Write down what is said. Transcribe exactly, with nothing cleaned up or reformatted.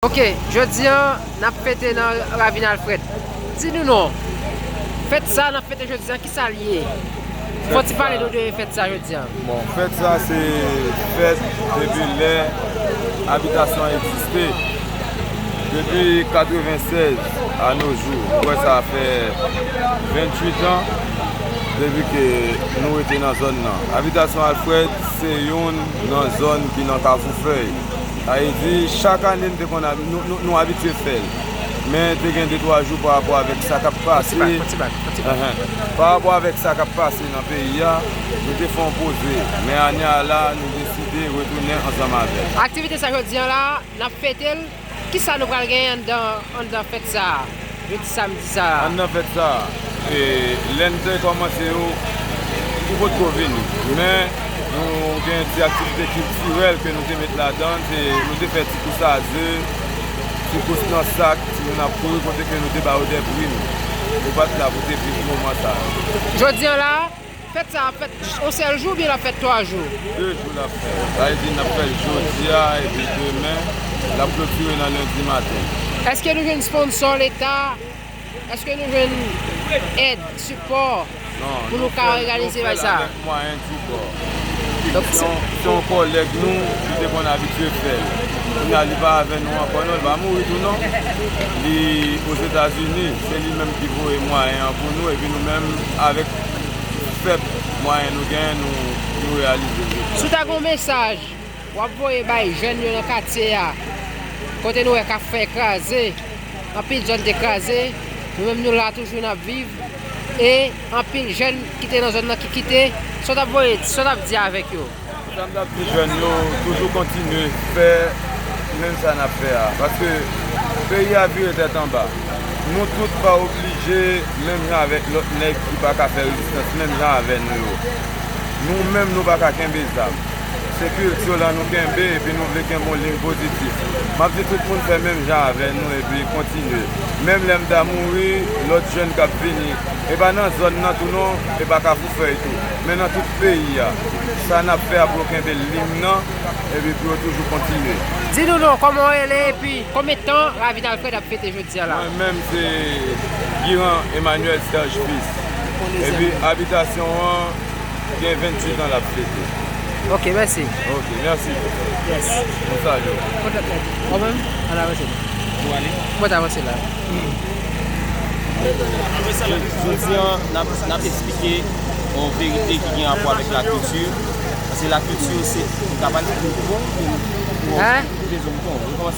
Ok, jodi a, n ap fete nan Ravin Alfred. Di nou non, fèt sa n ap fete jodi a, ki sa l ye? Fè w ti pale nou de fèt sa jodi a. Bon, fèt sa se fèt depi lè abitasyon an egziste. Depi katrevennsèz a no jou, m kwè sa fè venntuit an depi ke nou rete nan zòn nan. Abitasyon Alfred se youn nan zòn ki nan Kafou Fèy. Sa vle di, chak ane n te konn ab-, nou, nou, nou abitye fè l. Men te gen de twa jou pa rapò avèk sa k ap pase. Fon ti bak, fon ti bak, fon ti bak. Enhen. Pa rapò avèk sa k ap pase nan peyi a, nou te fè yon poze. Men ane a la, nou deside retounen ansanm avè l. Aktivite sa jodi a la, n ap fete l. Kisa nou pral genyen anndan, anndan fèt sa a? Jodi samdi sa a. Anndan fèt sa a, e, lè n te kòmanse yo, ou potko vini. Men, nou gen ti aktivite kiltirèl ke nou te met ladan, se, nou te fè ti kous a ze, ti kous nan sak, timoun ap kouri kote ke nou te ba yo de prim. Ou pa t la pou te viv moman sa a. Jodi a la, fèt sa ap fèt yon sèl jou oubyen l ap fèt twa jou? De jou l ap fèt. Sa vle di n ap fè l jodi a epi demen, l ap klotire nan lendi maten. Èske nou jwenn sponsò Leta? Èske nou jwenn èd, sipò pou nou ka òganize bagay sa? Non, nou fè l avèk mwayen di bò. Donk, se yon, se yon kòlèg nou ki te konn abitye fè l. Kounye a, li pa avè nou ankò non, li pa mouri tou non. Li Ozetazini, se li menm ki voye mwayen an pou nou, epi nou menm, avèk fèb mwayen nou genyen, nou, nou reyalize l. Si w ta gen yon mesaj w ap voye bay jèn yo nan katye a, kote nou wè Kafou Fèy kraze, anpil zòn te kraze, nou menm nou la toujou n ap viv, e anpil jèn ki te nan zòn nan ki kite, sa w t ap voye, sa w t ap di avèk yo? Sa m t ap di jèn yo, toujou kontinye fè menm sa n ap fè a, paske peyi a vire tèt anba. Nou tout pa oblije menm jan avèk lòt nèg ki pa ka fè rezistans menm jan avè nou yo. Nou menm, nou pa ka kenbe zam. Se kilti w lan nou kenbe, epi nou vle kenbe yon liy pozitif. M ap di tout moun fè menm jan avè nou, epi kontinye. Menm lè m ta mouri, lòt jèn k ap vini, e pa nan zòn nan tou non, e pa Kafou Fèy tou, men nan tout peyi a, sa n ap fè a pou yo kenbe liy nan, epi pou yo toujou kontinye. Di nou non, kòman w rele, epi konbyen tan Ravin Alfred ap fete jodi a la? Mwen menm, se Giran Emmanuel Serge Fils. Epi abitasyon an gen venntuit an l ap fete. Ok, mèsi. Ok, mèsi. Yes. Mwen salye w. Kontak la. Ou menm? Ann avanse. Ou ale? Mwen t avanse la. Jodi an, n ap, n ap eksplike yon verite ki gen rapò avèk lakilti. Paske lakilti, se, nou ka pale pou, pou, pou, Hein? Pou rezon mouton. Nou kòmanse